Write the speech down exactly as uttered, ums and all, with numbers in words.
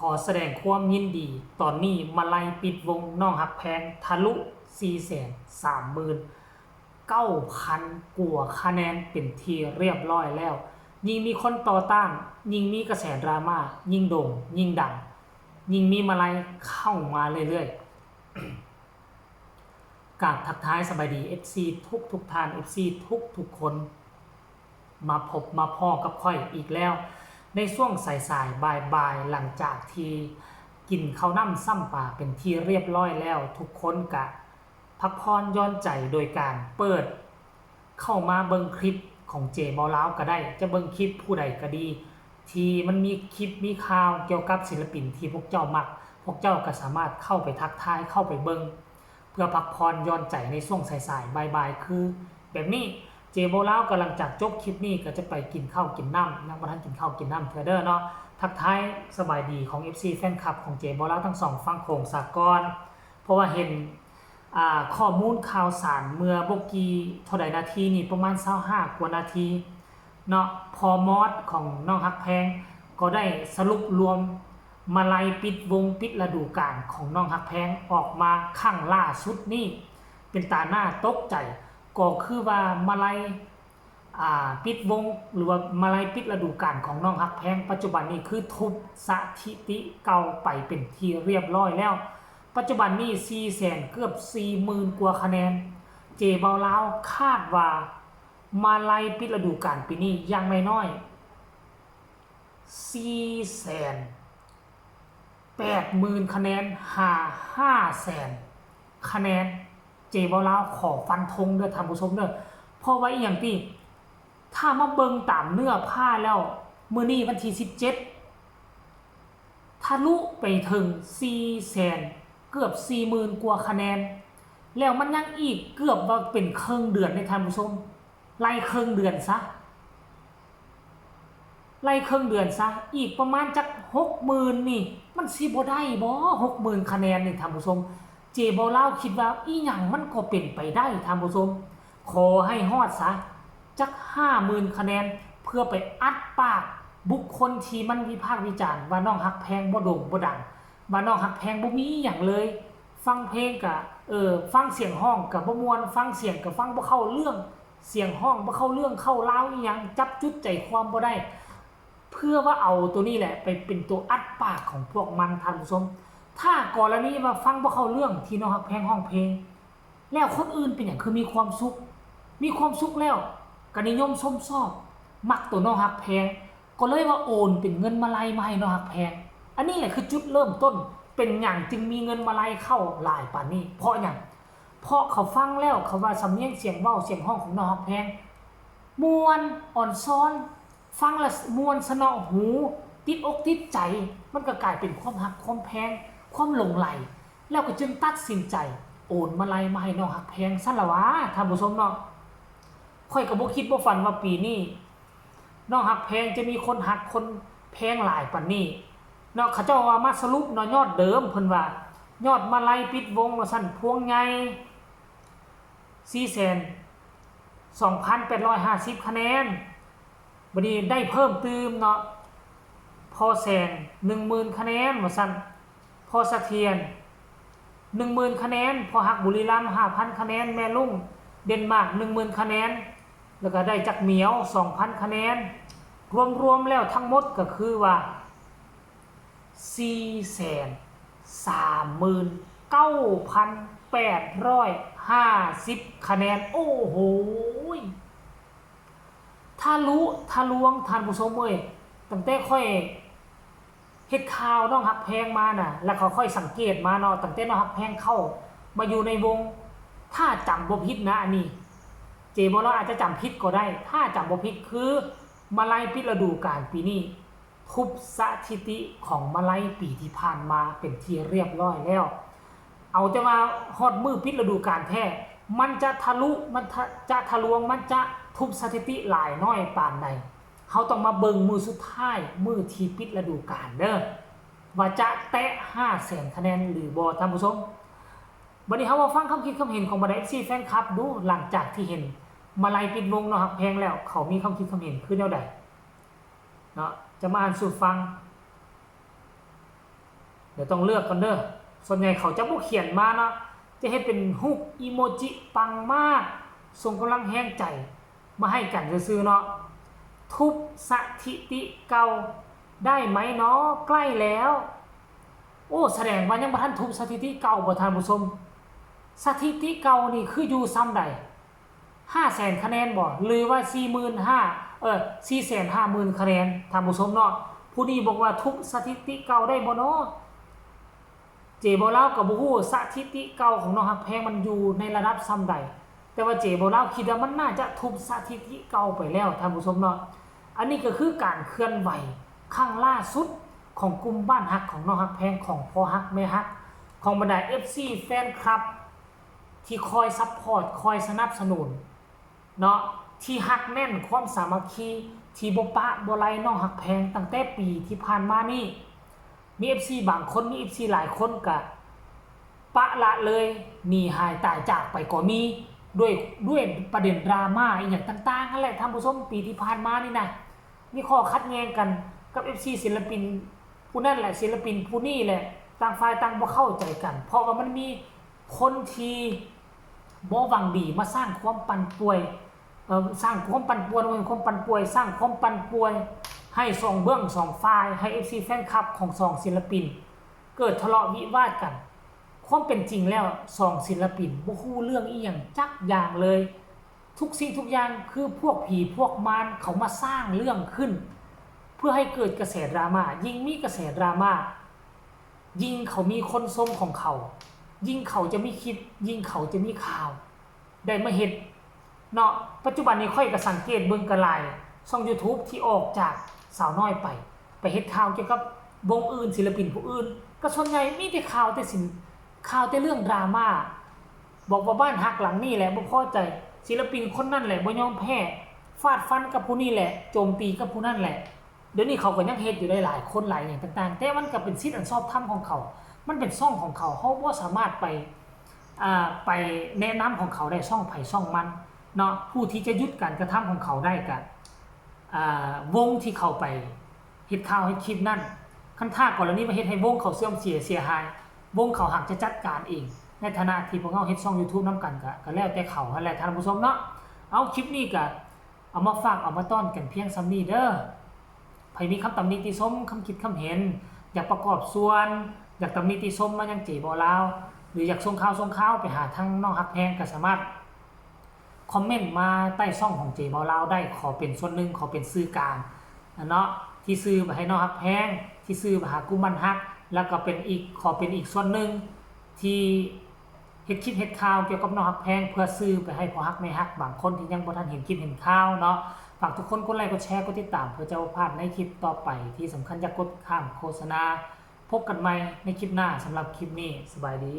ขอแสดงความยินดี ตอนนี้มาลัยปิดวงน้องฮักแพงทะลุสี่แสนสามหมื่นเก้าพันกว่าคะแนนเป็นที่เรียบร้อยแล้ว ยิ่งมีคนต่อต้าน ยิ่งมีกระแสดราม่า ยิ่งโด่ง ยิ่งดัง ยิ่งมีมาลัยเข้ามาเรื่อยๆ กราบทักทายสบายดี เอฟซี ทุกทุกท่าน เอฟซี ทุกทุกคน มาพบมาพ้อกับข้อยอีกแล้ว ในช่วงสายๆ บ่ายๆ หลังจากที่กินข้าวน้ำซ้ำปลาเป็นที่เรียบร้อยแล้ว ทุกคนกะพักผ่อนหย่อนใจโดยการเปิดเข้ามาเบิ่งคลิปของเจบ่าวลาวก็ได้ จะเบิ่งคลิปผู้ใดก็ดี ที่มันมีคลิปมีข่าวเกี่ยวกับศิลปินที่พวกเจ้ามัก พวกเจ้าก็สามารถเข้าไปทักทายเข้าไปเบิ่ง เพื่อพักผ่อนหย่อนใจในช่วงสายๆ บ่ายๆ คือแบบนี้ เจบ่าวลาวกำลังจากจบคลิปนี้ก็จะไปกินข้าวกินน้ำ ยังบ่ทันกินข้าวกินน้ำเทื่อเด้อเนาะ ทักทายสบายดีของ เอฟซี แฟนคลับของเจบ่าวลาวทั้งสองฝั่งโขงสากล เพราะว่าเห็น อ่า ข้อมูลข่าวสารเมื่อบ่กี่เท่าใดนาทีนี่ ประมาณซาวห้ากว่านาทีเนาะ พ่อมอสของน้องฮักแพงก็ได้สรุปรวมมาลัยปิดวงปิดฤดูกาลของน้องฮักแพงออกมาครั้งล่าสุดนี่ เป็นตาหน้าตกใจ ก็คือว่ามาลัย อ่า ปิดวง หรือว่ามาลัยปิดฤดูกาลของน้องฮักแพง ปัจจุบันนี้คือทุบสถิติเก่าไปเป็นที่เรียบร้อยแล้ว ปัจจุบันนี้สี่แสนเกือบสี่หมื่นกว่าคะแนน เจบ่าวลาวคาดว่ามาลัยปิดฤดูกาลปีนี้อย่างน้อยๆสี่แสนแปดหมื่นคะแนน หาห้าแสนคะแนน เจบ่าวลาวขอฟันธงเด้อท่านผู้ชมเด้อ เพราะว่าอีหยังติ ถ้ามาเบิ่งตามเนื้อผ้าแล้ว มื้อนี้วันที่สิบเจ็ด ทะลุไปถึงสี่แสน เกือบสี่หมื่นกว่าคะแนน แล้วมันยังอีกเกือบว่าเป็นครึ่งเดือนเด้ท่านผู้ชม ไล่ครึ่งเดือนซะ ไล่ครึ่งเดือนซะ อีกประมาณจักหกหมื่นนี่ มันสิบ่ได้บ่ หกหมื่นคะแนนนี่ท่านผู้ชม เจบ่าวลาวคิดว่าอีหยังมันก็เป็นไปได้ท่านผู้ชม ขอให้ฮอดซะ จักห้าหมื่นคะแนน เพื่อไปอัดปากบุคคลที่มันวิพากษ์วิจารณ์ว่าน้องฮักแพงบ่โด่งบ่ดัง ว่าน้องฮักแพงบ่มีอีหยังเลย ฟังเพลงกะ เออ ฟังเสียงฮ้องกะบ่ม่วน ฟังเสียงกะฟังบ่เข้าเรื่อง เสียงฮ้องบ่เข้าเรื่องเข้าราวอีหยัง จับจุดใจความบ่ได้ เพื่อว่าเอาตัวนี้แหละไปเป็นตัวอัดปากของพวกมันท่านผู้ชม ถ้ากรณีว่าฟังบ่เข้าเรื่องที่น้องฮักแพงฮ้องเพลง แล้วคนอื่นเป็นหยังคือมีความสุข มีความสุขแล้วก็นิยมชมชอบ มักตัวน้องฮักแพง ก็เลยว่าโอนเป็นเงินมาลัยมาให้น้องฮักแพง อันนี้แหละคือจุดเริ่มต้น เป็นหยังจึงมีเงินมาลัยเข้าหลายปานนี้ เพราะหยัง เพราะเขาฟังแล้วเขาว่าสำเนียงเสียงเว้าเสียงฮ้องของน้องฮักแพง ม่วนอ่อนซ้อน ฟังแล้วม่วนสนอหู ติดอกติดใจ มันก็กลายเป็นความฮักความแพง ความหลงใหล แล้วก็จึงตัดสินใจโอนมาลัยมาให้น้องฮักแพงซั่นล่ะหวาท่านผู้ชมเนาะ ข้อยก็บ่คิดบ่ฝันว่าปีนี้ น้องฮักแพงจะมีคนฮักคนแพงหลายปานนี้เนาะ เขาเจ้าว่ามาสรุปเนาะ ยอดเดิมเพิ่นว่า ยอดมาลัยปิดวงว่าซั่น พวงใหญ่ สี่แสนสองพันแปดร้อยห้าสิบคะแนน บัดนี้ได้เพิ่มเติมเนาะ พ่อแสง หนึ่งหมื่นคะแนนว่าซั่น พ่อเสถียร หนึ่งหมื่นคะแนน พ่อฮักบุรีรัมย์ ห้าพันคะแนน แม่ลุงเดนมาร์ก หนึ่งหมื่นคะแนน แล้วก็ได้จักเหมียว สองพันคะแนน รวมๆแล้วทั้งหมดก็คือว่า สี่แสนสามหมื่นเก้าพันแปดร้อยห้าสิบคะแนน โอ้โหย ทะลุทะลวงท่านผู้ชมเอ้ย ตั้งแต่ข้อยเฮ็ดข่าวน้องฮักแพงมาน่ะ แล้วก็ข้อยสังเกตมาเนาะ ตั้งแต่น้องฮักแพงเข้ามาอยู่ในวง ถ้าจำบ่ผิดนะ อันนี้ เจบ่าวลาวอาจจะจำผิดก็ได้ ถ้าจำบ่ผิดคือมาลัยปิดฤดูกาลปีนี้ ทุบสถิติของมาลัยปีที่ผ่านมาเป็นที่เรียบร้อยแล้ว เอาแต่ว่าฮอดมื้อปิดฤดูกาลแท้ มันจะทะลุ มันทะ จะทะลวง มันจะทุบสถิติหลายน้อยปานใด เฮาต้องมาเบิ่งมื้อสุดท้าย มื้อที่ปิดฤดูกาลเด้อ ว่าจะแตะห้าแสนคะแนนหรือบ่ท่านผู้ชม บัดนี้เฮามาฟังความคิดความเห็นของบรรดา เอฟซี แฟนคลับดู หลังจากที่เห็นมาลัยปิดวงน้องฮักแพงแล้ว เขามีความคิดความเห็นคือแนวใดเนาะ จะมาอ่านสู่ฟัง เดี๋ยวต้องเลือกก่อนเด้อ ส่วนใหญ่เขาจะบ่เขียนมาเนาะ จะเฮ็ดเป็นรูปอีโมจิปังมาก ส่งกำลังแฮงใจมาให้กันซื่อๆเนาะ ทุบสถิติเก่าได้ไหมเนาะ ใกล้แล้ว โอ้ แสดงว่ายังบ่ทันทุบสถิติเก่าบ่ท่านผู้ชม สถิติเก่านี่คืออยู่ซ่ำใด ห้าแสนคะแนนบ่ หรือว่า สี่หมื่นห้า เออ สี่แสนห้าหมื่นคะแนน ท่านผู้ชมเนาะ ผู้นี้บอกว่าทุบสถิติเก่าได้บ่เนาะ เจบ่าวลาวก็บ่ฮู้สถิติเก่าของน้องฮักแพงมันอยู่ในระดับซ่ำใด แต่ว่าเจบ่าวลาวคิดว่ามันน่าจะทุบสถิติเก่าไปแล้วท่านผู้ชมเนาะ อันนี้ก็คือการเคลื่อนไหวครั้งล่าสุดของกลุ่มบ้านฮักของน้องฮักแพง ของพ่อฮักแม่ฮัก ของบรรดา เอฟซี แฟนคลับ ที่คอยซัพพอร์ต คอยสนับสนุนเนาะ ที่ฮักแน่นความสามัคคี ที่บ่ปะบ่ไล่น้องฮักแพงตั้งแต่ปีที่ผ่านมานี่ มี เอฟซี บางคน มี เอฟซี หลายคนก็ปะละเลย หนีหายตายจากไปก็มี ด้วย ด้วยประเด็นดราม่าอีหยังต่างๆนั่นแหละท่านผู้ชม ปีที่ผ่านมานี่นะ มีข้อขัดแย้งกันกับ เอฟซี ศิลปินผู้นั่นแหละ ศิลปินผู้นี่แหละ ต่างฝ่ายต่างบ่เข้าใจกัน เพราะว่ามันมีคนที่บ่หวังดีมาสร้างความปั่นป่วน เอ่อ สร้างความปั่นป่วน บ่แม่นความปั่นป่วย สร้างความปั่นป่วนให้สองเบื้องสองฝ่าย ให้ เอฟซี แฟนคลับของสองศิลปิน เกิดทะเลาะวิวาทกัน ความเป็นจริงแล้วสองศิลปินบ่ฮู้เรื่องอีหยังจักอย่างเลย ทุกสิ่งทุกอย่างคือพวกผีพวกมารเขามาสร้างเรื่องขึ้น เพื่อให้เกิดกระแสดราม่า ยิ่งมีกระแสดราม่า ยิ่งเขามีคนชมของเขา ยิ่งเขาจะมีคลิป ยิ่งเขาจะมีข่าว ได้มาเฮ็ดเนาะ ปัจจุบันนี้ข้อยก็สังเกตเบิ่งกะหลายช่อง YouTube ที่ออกจากสาวน้อยไป ไปเฮ็ดข่าวเกี่ยวกับวงอื่น ศิลปินผู้อื่น ก็ส่วนใหญ่มีแต่ข่าวแต่สิน ข่าวแต่เรื่องดราม่า บอกว่าบ้านฮักหลังนี้แหละบ่พอใจ ศิลปินคนนั้นแหละบ่ยอมแพ้ ฟาดฟันกับผู้นี้แหละ โจมตีกับผู้นั้นแหละ เดี๋ยวนี้เขาก็ยังเฮ็ดอยู่ได้หลายคนหลายอย่างต่างๆ แต่มันก็เป็นสิทธิ์อันชอบธรรมของเขา มันเป็นช่องของเขา เขาบ่สามารถไป อ่า ไปแนะนำของเขาได้ ช่องไผช่องมันเนาะ ผู้ที่จะหยุดการกระทำของเขาได้ก็ อ่า วงที่เขาไปเฮ็ดข่าวเฮ็ดคลิปนั่น คันถ้ากรณีว่าเฮ็ดให้วงเขาเสื่อมเสียเสียหาย วงเขาหากจะจัดการเอง ในฐานะที่พวกเราเฮ็ดช่อง YouTube นำกันก็ ก็แล้วแต่เขาหั้นแหละท่านผู้ชมเนาะ เอาคลิปนี้ก็เอามาฝากเอามาต้อนกันเพียงส่ำนี้เด้อ ไผมีคำตำหนิติชม คำคิดคำเห็น อยากประกอบส่วน อยากตำหนิติชมมายังเจบ่าวลาว หรืออยากส่งข่าวส่งข่าวไปหาทางน้องฮักแพงก็สามารถคอมเมนต์มาใต้ช่องของเจบ่าวลาวได้ ขอเป็นส่วนหนึ่ง ขอเป็นสื่อกลางนะเนาะ ที่สื่อไปให้น้องฮักแพง ที่สื่อไปหากลุ่มบ้านฮัก แล้วก็เป็นอีก ขอเป็นอีกส่วนหนึ่งที่เฮ็ดคลิปเฮ็ดข่าวเกี่ยวกับน้องฮักแพง เพื่อสื่อไปให้พ่อฮักแม่ฮักบางคนที่ยังบ่ทันเห็นคลิปเห็นข่าวเนาะ ฝากทุกคนกดไลค์กดแชร์กดติดตาม เพื่อจะบ่พลาดในคลิปต่อไป ที่สำคัญอย่ากดข้ามโฆษณา พบกันใหม่ในคลิปหน้า สำหรับคลิปนี้สบายดี